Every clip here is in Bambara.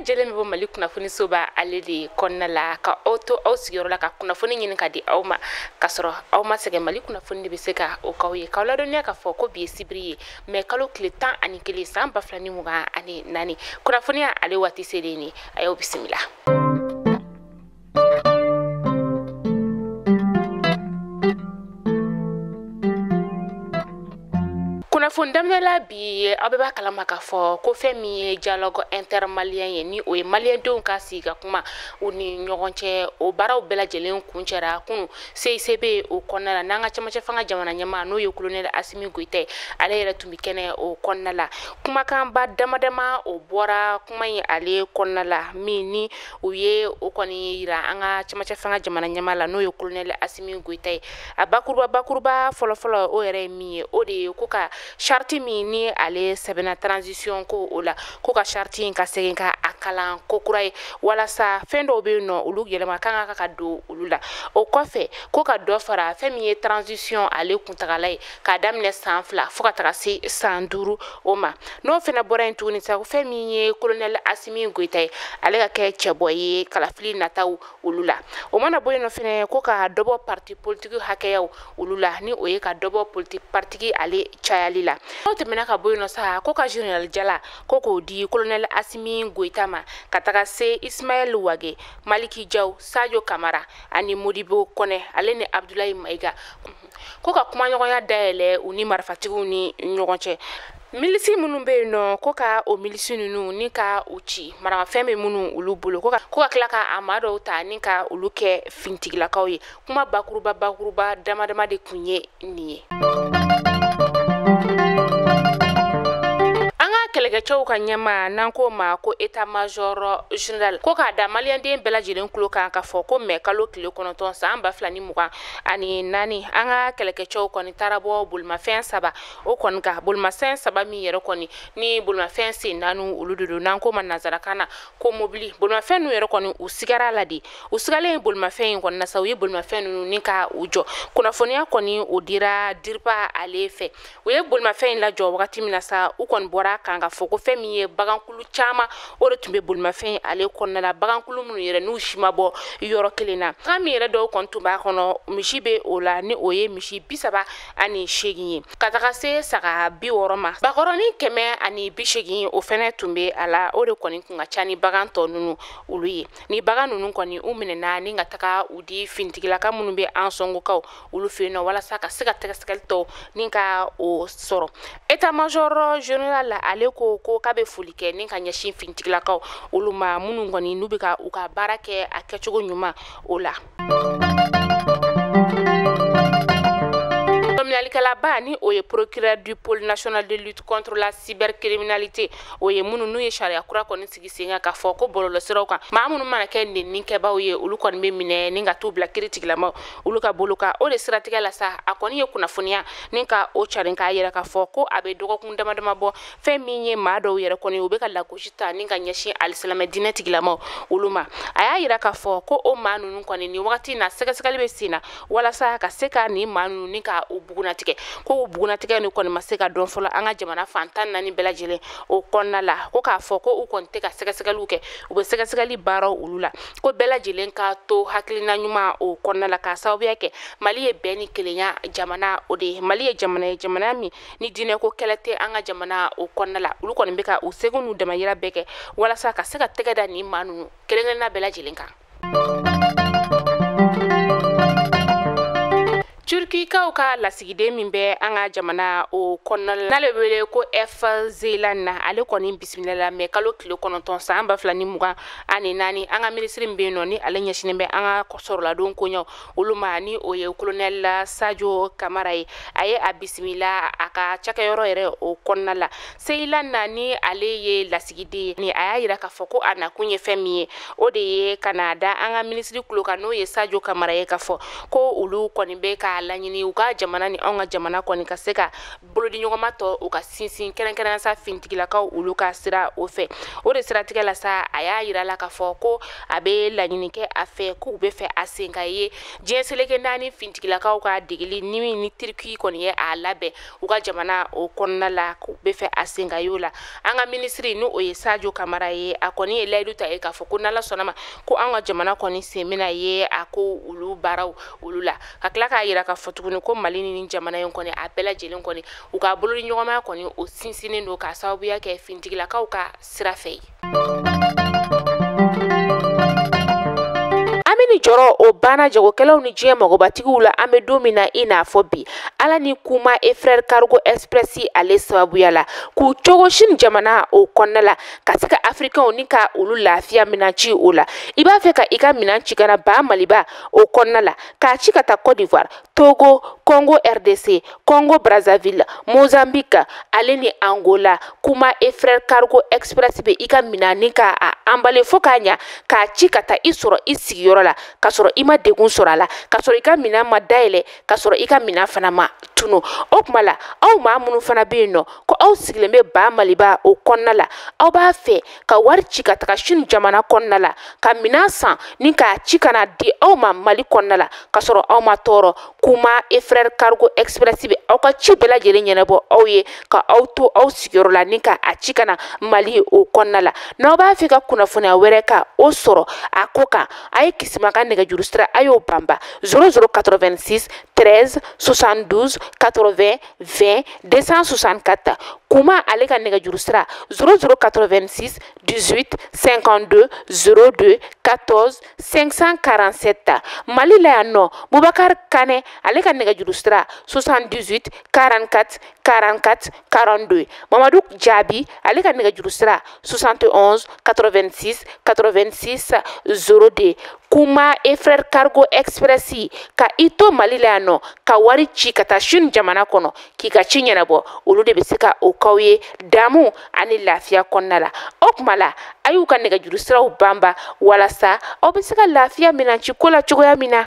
Kunnafoniya jɛlen bɛ bɔ Mali kunnafoni soba ale de kɔnɔna la, ka aw to aw sigiyɔrɔ la ka kunnafoni ɲini ka di aw ma, ka sɔrɔ aw ma sɛgɛn. Mali kunnafoni de bɛ se ka o k'aw ye, k'aw ladɔnniya k'a fɔ ko bi ye sibiri ye, mɛ kalo tile 11 san 2024. Kunnafoniya ale waati selen ni a y'aw bisimila. Kunnafoni daminɛ la bi, aw bɛɛ b'a kalama k'a fɔ ko fɛn min ye dialogue intermalien ye, ni o ye maliyɛndenw ka sigi ka kuma u ni ɲɔgɔn cɛ, o baaraw bɛɛ lajɛlen kuncɛra kunun CICB o kɔnɔna la. N'an ka cɛmancɛ fanga jamana ɲɛmaa, n'o ye colonel Assimi Goïta ye, ale yɛrɛ tun bɛ kɛnɛ o kɔnɔna la. Kumakanba dama dama o bɔra kuma in ale kɔnɔna la, min ni u ye o kɔni yira an ka cɛmancɛ fanga jamana ɲɛmaa la, n'o ye colonel Assimi Goïta ye. A bakuruba fɔlɔfɔlɔ o yɛrɛ ye min ye, o de ye ko ka charte min ni ale sɛbɛnna transition ko o la, ko ka charte in ka segin ka a kalan ko kura ye, walasa fɛn dɔw bɛ yen nɔ olu yɛlɛma kan ka don olu la. O kɔfɛ, ko ka dɔ fara fɛn min ye transition ale kuntagala ye, k'a daminɛ san 2 fo ka taga se san 5 o ma. N'o fɛnɛ bɔra yen tuguni sa, fɛn min ye colonel Assimi Goïta ye, ale ka kɛ cɛbɔ ye kalafili nataw olu la. O mana bɔ yen nɔ fɛnɛ, ko ka dɔ bɔ parti politique hakɛyaw olu la, ni o ye ka dɔ bɔ politique parti ale cayali la. N'o tɛmɛna ka bɔ yen nɔ sa, ko ka général Jala ko k'o di colonel Assimi Goïta ma, ka taga se Ismaël Wagué, Maliki Diaw, Sadio Kamara ani Modibo Kone ale ni Abdoulaye Maïga, ko ka kumaɲɔgɔnya dayɛlɛ u ni marifatigiw ni ɲɔgɔn cɛ. Milisi minnu bɛ yen nɔ, ko ka o milisi ninnu ni ka u ci maramafɛn bɛ minnu olu bolo, ko ka tila ka a maa dɔw ta ni ka olu kɛ fintigilakaw ye. Kuma bakuruba dama dama de tun ye nin ye. An ka kɛlɛkɛcɛw ka ɲɛmaa, n'an k'o ma ko état major général, ko k'a da maliyɛnden bɛɛ lajɛlen tulo kan k'a fɔ ko mɛ kalo tile 9 san 2024, an ka kɛlɛkɛcɛw kɔni taara bɔ bolimafɛn 3 o kɔni kan. Bolimafɛn 3 min yɛrɛ kɔni ni bolimafɛn sen 4 olu de don, n'an k'o ma nanzarakan na ko mobili. Bolimafɛn ninnu yɛrɛ kɔni u sigara la de, u sigalen bolimafɛn in kɔni na sa, u ye bolimafɛn ninnu ni ka u jɔ. Kunnafoniya kɔni o dira DIRPA ale fɛ. U ye bolimafɛn in lajɔ wagati min na sa, u kɔni bɔra kan ka fɔ ko fɛn min ye bagankulu caman o de tun bɛ bolimafɛn ale kɔnɔna la, bagankulu minnu yɛrɛ n'u si ma bɔ yɔrɔ kelen na. Bagan min yɛrɛ dɔw kɔni tun b'a kɔnɔ, misi bɛ o la, ni o ye misi 38 ye, ka taga se saga 60 ma. Bakɔrɔnin 180 o fɛnɛ tun bɛ a la, o de kɔni tun ka ca ni bagan tɔ ninnu olu ye. Ni bagan ninnu kɔni u minɛna ni ka taga u di fintigilaka minnu bɛ an sɔngokaw olu fɛ yen nɔ, walasa ka se ka tɛgɛsɛgɛli tɔw ni ka o sɔrɔ. État major général la, ale ko k'a bɛ foli kɛ ni ka ɲɛsin fintigilakaw olu ma, minnu kɔni n'u bɛ ka u ka baara kɛ a kɛcogo ɲuman o la. Minɛlikɛlaba, ni o ye procureur du pôle national de lutte contre la cybercriminalité, o ye minnu n'u ye sariya kura kɔni sigi sen kan k'a fɔ ko bɔlɔlɔsiraw kan, maa minnu mana kɛ nɛninikɛbaw ye, olu kɔni bɛ minɛ ni ka t'u bila kiiritigilamaw olu ka bolo kan. O de siratigɛ la sa, a kɔni ye kunnafoniya ni ka o carin k'a yɛrɛ k'a fɔ ko a bɛ dɔgɔkun dama dama bɔ, fɛn min ye maa dɔw yɛrɛ kɔni u bɛ ka lagosi ta ni ka ɲɛsin alisilamɛ diinɛ tigilamaw olu ma. A y'a yira k'a fɔ ko o maa ninnu kɔni nin wagati in na, sɛgɛsɛgɛli bɛ sen na walasa ka se ka nin maa ninnu ni ka u bugunatigɛ. Ko u bugunatigɛ nin kɔni ma se ka dɔn fɔlɔ an ka jamana fan 14 bɛɛ lajɛlen o kɔnɔna la. Ko k'a fɔ ko u kɔni tɛ ka sɛgɛsɛgɛliw kɛ, u bɛ sɛgɛsɛgɛli baaraw olu la, ko bɛɛ lajɛlen ka to hakilina ɲuman o kɔnɔna la, k'a sababuya kɛ Mali ye bɛn ni kelenya jamana o de ye. Mali ye jamana ye, jamana min ni diinɛko kɛlɛ tɛ an ka jamana o kɔnɔna la. Olu kɔni bɛ ka u seko n'u damayira bɛɛ kɛ walasa ka se ka tɛgɛ da nin maa ninnu kelen kelenna bɛɛ lajɛlen kan. Turkikaw ka lasigiden min bɛ an ka jamana o kɔnɔna la, n'ale bɛ wele ko F Zelan na, ale kɔni bisimila la mɛ kalo tile 9 san 2024, an ka minisiri min bɛ yen nɔ ni ale ɲɛsinnen bɛ an ka sɔrɔladon koɲɛw olu ma, ni o ye colonel Sadio Kamara ye, a ye a bisimila a ka cakɛyɔrɔ yɛrɛ o kɔnɔna la. Zelan na, ni ale ye lasigiden ye, ni a y'a yira k'a fɔ ko a nakun ye fɛn min ye, o de ye ka na da an ka minisiri kulo kan, n'o ye Sadio Kamara ye, k'a fɔ ko olu kɔni bɛ ka laɲini u ka jamana ni anw ka jamana kɔni ka se ka bolodiɲɔgɔnma tɔ u ka sinsin, kɛrɛnkɛrɛnnenya sa fintigilakaw olu ka sira o fɛ. O de siratigɛ la sa, a y'a yira la k'a fɔ ko a bɛ laɲini kɛ a fɛ k'u bɛ fɛ a sen ka ye diɲɛ seleke 4 fintigilakaw ka degeli ni min ni Turki kɔni ye a labɛn u ka ka jamana o kɔnɔna la k'u bɛ fɛ a sen ka y'o la. An ka minisiri n'o o ye Sadio Kamara ye, a kɔni ye layidu ta ye k'a fɔ ko n'Ala sɔnna ma ko an ka jamana kɔni sen bɛna ye a ko olu baaraw olu la, ka tila k'a yira k'a fɔ tuguni ko Mali ni jamana in kɔni a bɛɛ lajɛlen kɔni u ka bolodiɲɔgɔnmaya kɔni o sinsinnen don k'a sababuya kɛ finitigilakaw ka sira fɛ ye. An bɛ nin jɔrɔ o banna jagokɛlaw ni diɲɛ magobatigiw la an bɛ don min na i n'a fɔ bi, Ala ni Kuma et Frère Cargo Express ale sababuya la k'u cogo sini jamana o kɔnɔna la ka se ka Africains ni ka olu lafiya minɛn ci o la. I b'a fɛ ka i ka minɛn ci ka na ba Maliba o kɔnɔna la k'a ci ka taa Côte d'Ivoire, Togo, Congo RDC, Congo Brazzaville, Mozambique ale ni Angola. Kuma et Frère Cargo Express bɛ i ka minɛn ni ka a emballer fo k'a ɲa k'a ci ka taa i sɔrɔ i sigiyɔrɔ la k'a sɔrɔ i ma degun sɔrɔ a la, k'a sɔrɔ i ka minɛn ma dayɛlɛ, k'a sɔrɔ i ka minɛn fana ma tunu. O tuma la aw maa minnu fana bɛ yen nɔ ko aw sigilen bɛ ba Maliba o kɔnɔna la, aw b'a fɛ ka wari ci ka taga Chine jamana kɔnɔna la ka minɛn san ni k'a ci ka na di aw ma Mali kɔnɔna la k'a sɔrɔ aw ma tɔɔrɔ. Kuma et Frère Cargo Express bɛ aw ka ci bɛɛ lajɛlen ɲɛnabɔ aw ye ka aw to aw sigiyɔrɔ la ni ka a ci ka na Mali o kɔnɔna la. N'aw b'a fɛ ka kunnafoniya wɛrɛ ka o sɔrɔ a ko kan, a ye Kisima ka nɛgɛjuru sira a y'o banba 0086 13 72 80 20 264. Kuma ale ka nɛgɛjuru sira 0086 18 52 02 14 547. Mali la yan nɔ Bubakari Kane ale ka nɛgɛjuru sira 78 44 44 42. Mamadu Jaabi ale ka nɛgɛjuru sira 71 86 86 02. Kuma et Frère Cargo Express ka i to Mali la yan nɔ ka wari ci ka taa Chine jamana kɔnɔ k'i ka ci ɲɛnabɔ, olu de bɛ se ka o k'aw ye damu ani lafiya kɔnɔna la. O tuma la a y'u ka nɛgɛjuru siraw banba walasa aw bɛ se ka lafiya minɛn ci ko la cogoya min na.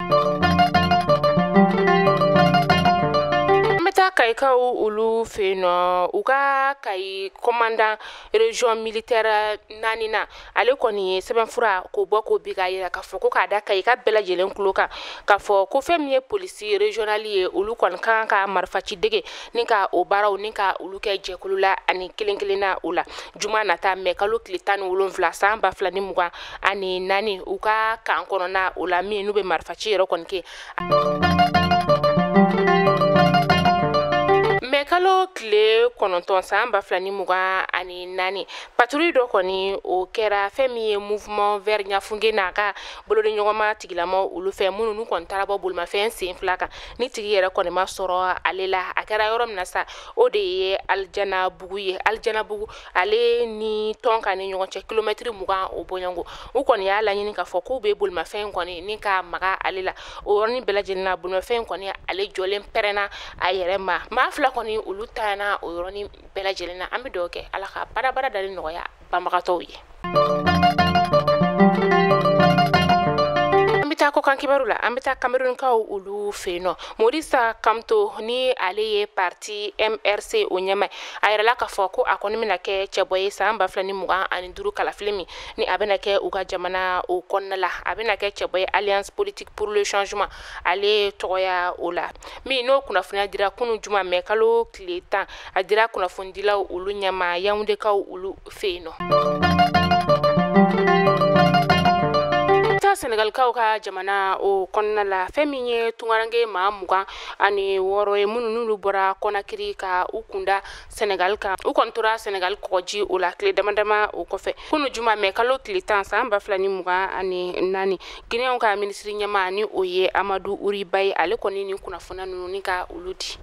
An bɛ taa Kayikaw olu fɛ yen nɔ, u ka Kayi commandant région militaire naaninan ale kɔni ye sɛbɛnfura k'o bɔ k'o bi k'a yira k'a fɔ ko k'a da Kayika bɛɛ lajɛlen tulo kan k'a fɔ ko fɛn min ye polisi régional ye, olu kɔni kan ka marifaci dege ni ka o baaraw ni ka olu kɛ jɛkulu la ani kelen kelenna o la. Juma nata mɛ kalo tile 17 san 2024 u ka kan kɔnɔna o la min n'u bɛ marifaci yɛrɛ kɔni kɛ. Mɛ kalo tile 9 san 2024 patrouille dɔ kɔni o kɛra fɛn min ye mouvement vert Ɲafunke n'a ka bolodiɲɔgɔnma tigilamaw olu fɛ minnu n'u kɔni taara bɔ bolimafɛn sen fila kan ni tigi yɛrɛ kɔni ma sɔrɔ ale la. A kɛra yɔrɔ min na sa o de ye Alijanabugu ye. Alijanabugu ale ni tɔn ka ni ɲɔgɔn cɛ kilomɛtiri 20 o bɔɲɔgɔnko. U kɔni y'a laɲini k'a fɔ k'u bɛ bolimafɛn kɔni ni ka maga ale la. O yɔrɔnin bɛɛ lajɛlen na bolimafɛn kɔni ale jɔlen pɛrɛnna a yɛrɛ ma. Maa fila kɔni olu taana o yɔrɔnin bɛɛ lajɛlen na. An bɛ dugawu kɛ Ala ka baara dali nɔgɔya banbagatɔw ye. An bɛ taa kɔkan kibaru la, an bɛ taa Camerounkaw olu fɛ yen nɔ. Maurice Kamto ni ale ye parti MRC o ɲɛmaa, a yirala k'a fɔ ko a kɔni bɛna kɛ cɛbɔ ye san 2025 kalafili min ni a bɛna kɛ u ka jamana o kɔnɔna la. A bɛna kɛ cɛbɔ ye Alliance politique pour le changement ale tɔgɔya o la, min n'o kunnafoniya dira kunun juma mɛ kalo tile 10 a dira kunnafonidilaw olu ɲɛma Yaoundékaw olu fɛ yen nɔ. Senegalikaw ka jamana o kɔnɔna la, fɛn min ye tungaranke maa 26 ye minnu n'olu bɔra Conakry ka u kunda Senegal kan, u kɔni tora Senegal kɔgɔji o la tile dama dama o kɔfɛ. Kunun juma mɛ kalo tile 10 san 2024 Guinéenw ka minisiri ɲɛmaa ni o ye Amadu Uri Bayi ale kɔni ni kunnafoniya ninnu ni ka olu di.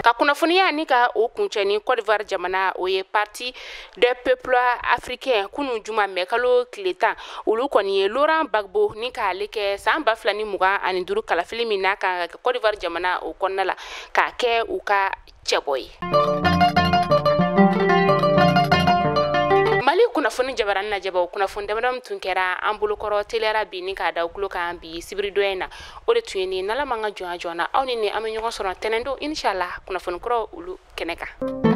Ka kunnafoniya ni ka o kuncɛ ni Côte d'Ivoire jamana o ye parti des peuples africains kunun juma mɛ kalo tile 10 olu kɔni ye Laurent Gbagbo ni k'ale kɛ san 2025 kalafili min n'a kan ka kɛ Côte d'Ivoire jamana o kɔnɔna la k'a kɛ u ka cɛbɔ ye. Mali kunnafoni jabarani lajɛbaw kunnafoni damadɔ tun kɛra an bolokɔrɔ teliyara bi ni k'a da kulo kan bi sibiridon in na, o de tun ye nin. N'Ala m'an ka jɔnya joona aw ni an bɛ ɲɔgɔn sɔrɔ tɛnɛn don inshallah kunnafoni kuraw olu kɛnɛ kan.